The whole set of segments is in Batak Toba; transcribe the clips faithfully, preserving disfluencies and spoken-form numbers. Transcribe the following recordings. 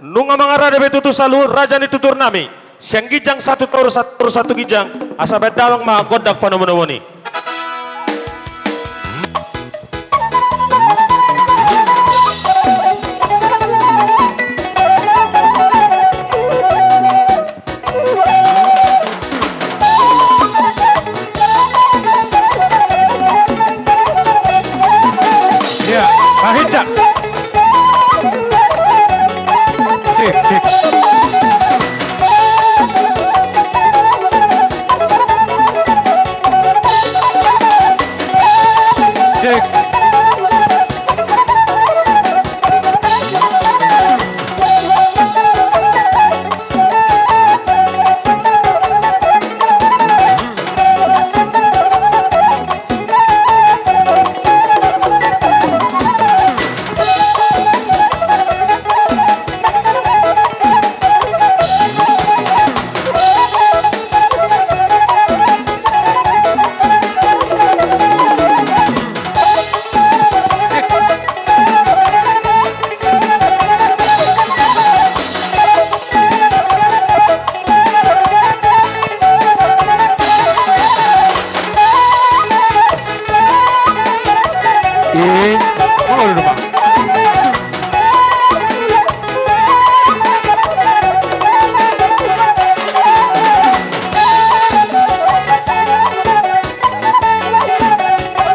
Nunga mangarade be tutu saluhut raja ni tutur nami, sian ginjang satu toru, satu toru satu ginjang, asa baen damang ma gondang panomunomuna i. Iya, pahinta. Cek, cek. Cek.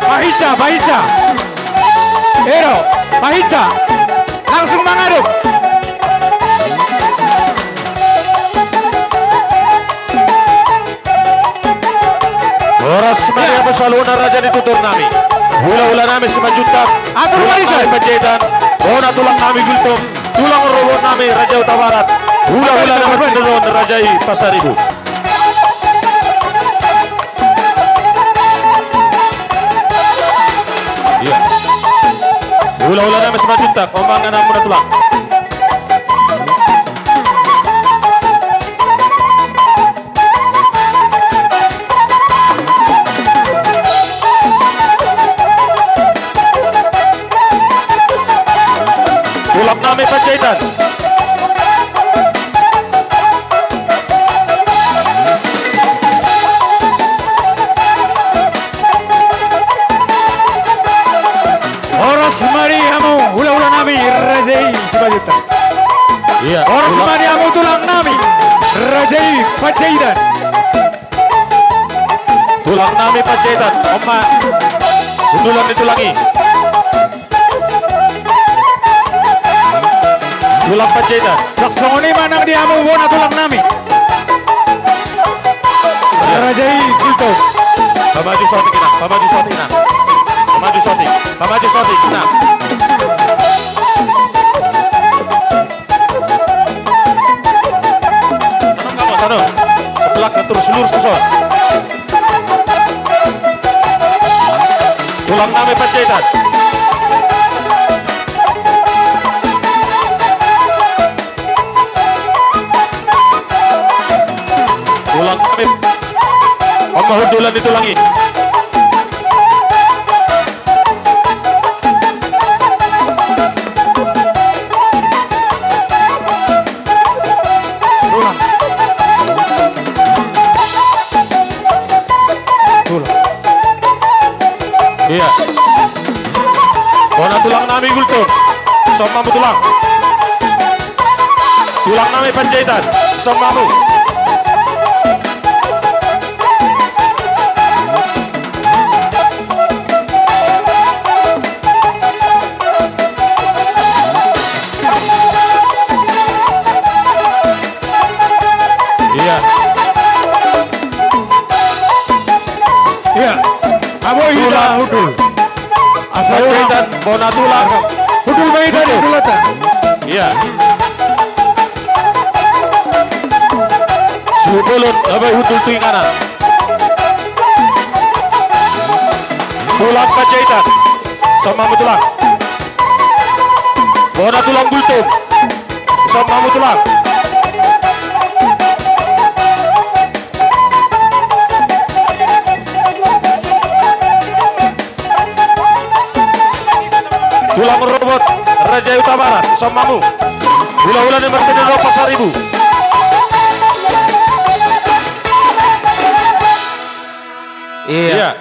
Pahinta, pahinta. Ero, pahinta. Langsung mangadop. Horas ma di hamu saluhutna raja ni tutur nami. Hulahula nami Simanjuntak. Atur tulang barisan. Nami Panjaitan. Bona tulang nami Gultom. Tulang rorobot nami Raja Hutabarat. Hulahula nami Pandohan Raja i Pasaribu. Iya. Hulahula nami Simanjuntak, ombang anakmuna tulang. Tulang nami Panjaitan. Horas ma di hamu hulahula nami raja i Simanjuntak. Iya. Horas ma di hamu tulang nami raja i Panjaitan. Tulang nami Panjaitan, on ma hundulan ni tulang i. Tulang Panjaitan. Songon i ma nang di hamu bona tulang nami. Iya. Raja i Gultom. Pamaju saotik inang, pamaju saotik inang. Pamaju saotik, pamaju saotik inang. Sanon, sanon. Belak terus lurus ke son. Tulang nami Panjaitan. Tulang nami. On ma hundulan ni tulang i. Tulang. Tulang. Iya. Bona tulang nami Gultom. Son ma hamu tulang. Tulang nami Panjaitan. Son ma hamu. Iya. Iya. Abo hita tulang. Hundul. Asa Panjaitan, bona tulang. Hundul ma hita di hundulanta. Iya. Suhut bolon, abai hundul tu inganan. Tulang Panjaitan. Son ma hamu tulang. Bona tulang Gultom. Son ma hamu tulang. Tulang rorobot Raja Hutabarat, son ma hamu. Hulahula ni Martin Ropa Saribu. Iya. Iya.